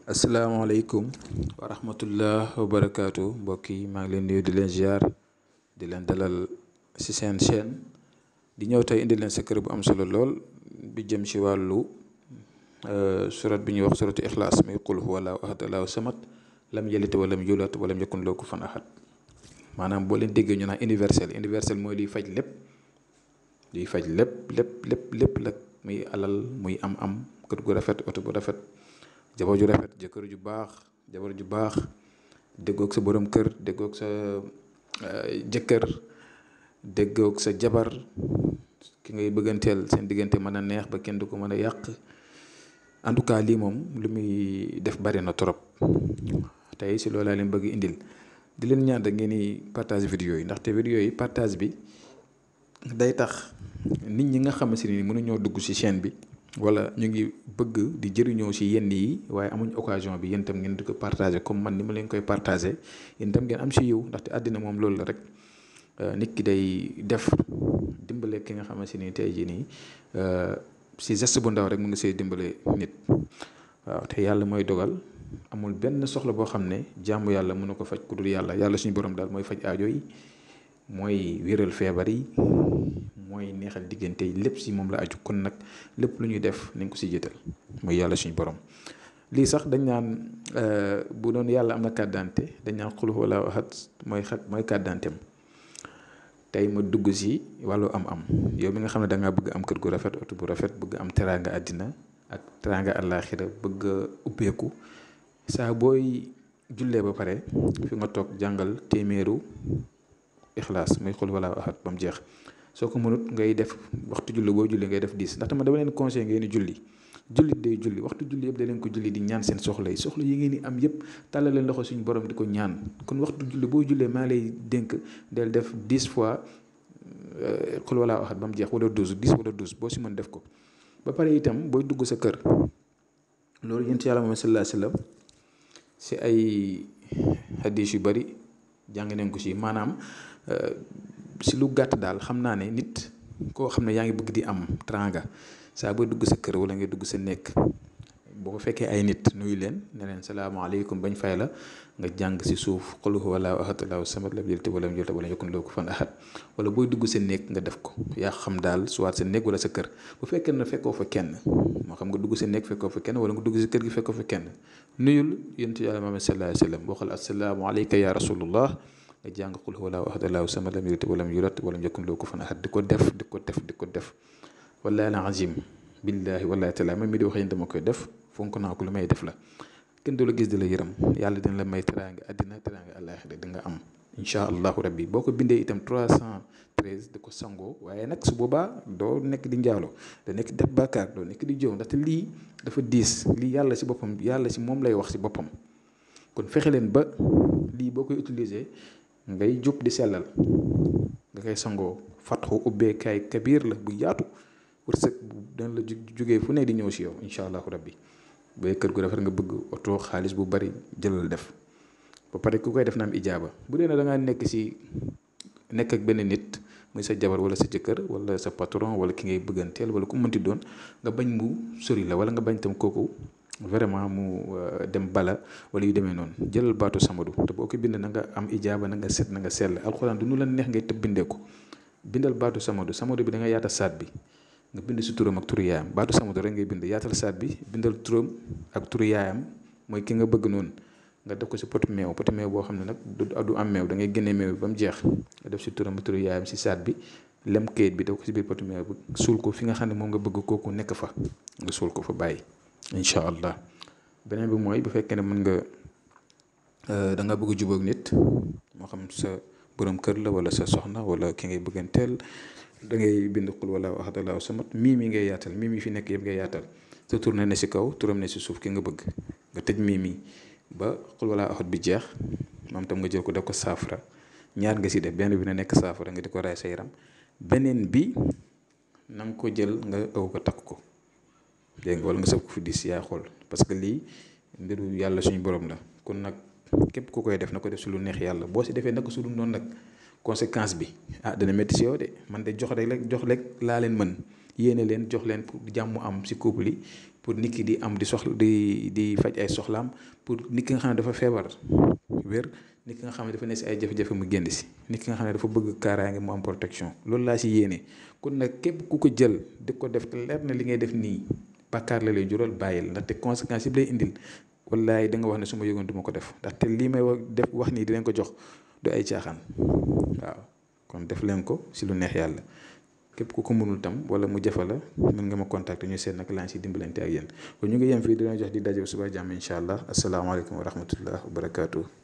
asalaamaaleykum wa rahmatullah wa barakaatu mbokk yi maa ngi leen nuyu di leen ziar di leen dalal ci seen chaîne di ñëw tey indi leen secret bu am solo lool bi jëm ci wàllu surat bi ñuy wax suratu ixlaas muy qul huwa allahu ahad allahu samad lam yalid walam yulad walam yakun lahu kufuwan ahad maanaam boo leen déggee ñu naan universel mooy liy faj lépp lépp la muy alal muy am kër gu rafet oto bu rafet jabar ju rafet jëkkër ju baax jabar ju baax déggoog sa borom kër déggoog sa jëkkër déggoog sa jabar ki ngay bëgganteel seen diggante mën a neex ba kenn du ko mën a yàq en tout cas lii moom lu muy def bari na trop tey si loolu laa leen bëgg indil di leen ñaan rek ngeen di partage vidéo yi ndaxte vidéo yi partage bi day tax nit ñi nga xamante ni mënuñoo dugg ci chaîne bi wala ñu ngi bëgg di jëriñoo ci yenn yi waaye amuñ occasion bi yéen tam ngeen di ko partager comme man ni ma leen koy partager yéen tam ngeen am ci yiw ndaxte àddina moom loolu la rek nit ki day def dimbale ki nga xamante ni tey jii nii ci geste bu ndaw rek mu ngi see dimbale nit waaw te yàlla mooy dogal amul benn soxla boo xam ne jàmm yàlla mën na ko faj ku dul yàlla suñu borom daal mooy faj aajo yi mooy wéral feebar yi mooy neexal diggante yi lépp si moom la aju kon nag lépp lu ñuy def nañ ko si jiital mooy yàlla suñu borom lii sax dañ naan bu doon yàlla am na carte d'identité dañ naan qul huwa allahu ahad mooy carte d'identité am tey ma dugg si wàllu am yow mi nga xam ne da ngaa bëgg am kër gu rafet oto bu rafet bëgg am teraanga àddina ak teraanga àllaaxira bëgg ubbeeku saa booy jullee ba pare fi nga toog jàngal téeméeru ixlaas muy qul huwa allahu ahad ba mu jeex. soo ko mënut ngay def waxtu julli boo julli ngay def 10 ndaxte ma dama leen conseil ngeen di julli day julli waxtu julli yëpp da leen ko julli di ñaan seen soxla yi ngeen di am yëpp tàllal leen loxo suñu borom di ko ñaan kon waxtu julli boo jullee maa lay dénk del def 10 fois qul huwa allahu ahad ba mu jeex wala 12 boo si mën def ko ba pare itam booy dugg sa kër loolu yonent yàlla Muhammad sallallahu alayhi wasallam si ay hadis yu bari jàng nañ ko si maanaam si lu gàtt daal xam naa ne nit koo xam ne yaa ngi bëgg di am teraanga saa boo dugg sa kër wala nga dugg sa nekk boo ko fekkee ay nit nuyu leen ne leen salaamaaleykum bañ fay la nga jàng si suuf qul huwa allahu ahad allahu samad lam yalid walam yulad walam yakun lahu kufuwan ahad wala booy dugg sa nekk nga def ko yaa xam daal soit sa nekk wala sa kër bu fekkee ne fekkoo fa kenn moo xam nga dugg sa nekk fekkoo fa kenn wala nga dugg sa kër gi fekkoo fa kenn nuyul yonent Yàlla Muhammad sallallahu alayhi wa sallam waxal assalaamu alayka ya rasulullah nga jàng qul huwa allahu ahad allahu samad lam yalid walam yulad walam yakun lahu kufuwan ahad di ko def wallahi alazim billahi wallahi taala man mi di wax yéen dama koy def fonk naa ko lu may def la kenn du la gis di la yërëm yàlla dina la may teraanga àddina teraanga àllaaxira di nga am incha allahu rabbi boo ko bindee itam 313 di ko sangoo waaye nag su boobaa doo nekk di njaalo doo nekk def bàkkaar doo nekk di jëw ndaxte lii dafa diis lii yàlla si boppam yàlla si moom lay wax si boppam kon fexe leen ba lii boo koy utiliser ngay jub di sellal nga koy sangoo fatxu ubbeekaay kabiir la bu yaatu wërsëg dana la jógee fu ne di ñëw si yow incha allahu rabbi booy kër gu rafet nga bëgg oto xaalis bu bari jëlal def ba pare ku koy def na am ijaaba bu dee ne da ngaa nekk ak benn nit muy sa jabar wala sa jëkkër wala sa patron wala ki ngay bëgganteel wala ku mënti doon nga bañ mu sori la wala nga bañ tam kooku vraiment mu dem bala wala yu demee noonu jëlal baatu samadu te boo ko bind na nga am ijaaba na nga set na nga sell alxuraan du nu la neex ngay tëb bindee ko bindal baatu samadu bi da nga yaata saat bi nga bind si turam ak turu yaayam baatu samadu rek ngay bind yaatal saat bi bindal turam ak turu yaayam mooy ki nga bëgg noonu nga def ko si poti meew boo xam ne nag du am meew da ngay génnee meew bi ba mu jeex nga def si turam ak turu yaayam si saat bi lem kayit bi def ko si biir poti meew bi suul ko fi nga xam ne moom nga bëgg kooku nekk fa nga suul ko fa bàyyi incha allah beneen bi mooy bu fekkee ne mën nga da nga bëgg jubóog nit moo xam sa borom kër la wala sa soxna wala ki ngay bëgganteel da ngay bind qul huwa allahu ahad allahu samad mii ngay yaatal mii fi nekk yëpp ngay yaatal sa tur ne si kaw turam ne si suuf ki nga bëgg nga tëj mii ba qul huwa allahu ahad bi jeex moom tam nga jël ko def ko saafara ñaar nga si def benn bi na nekk saafara nga di ko raay sa yaram beneen bi na nga ko jël nga aw ko takk ko dégg nga wala nga sëb ko fi dis yaa xool parce que lii mbiru yàlla suñu borom la kon nag képp ku koy def na ko def su lu neex yàlla boo si defee nag su dul noonu nag conséquence bi dana métti si yow de man de jox rek laa leen mën yéene leen jox leen pour jàmm am si couple yi pour nit ki di am di faj ay soxlaam, pour nit ki nga xam ne dafa feebar wér, nit ki nga xam ne dafa ne si ay jafe-jafe mu génn si, nit ki nga xam ne dafa bëgg kaaraange mu am protection. loolu laa si yéene. kon nag képp ku ko jël di ko def te leer na li ngay def nii bàkkaar la lay jural, bàyyil, ndaxte conséquences yi lay indil wallaay da nga wax ne su ma yëgoon du ma ko def, ndaxte lii may wax nii di leen ko jox du ay caaxaan. waaw kon def leen ko si lu neex yàlla. képp ku ko mënul tam wala mu jafe la mën nga ma contacter ñu seet nag laa si dimbalante ak yéen kon ñu ngi yem fii dina jox di daje suba jàmm incha allah. asalaamaaleykum wa rahmatullah wa barakaatu.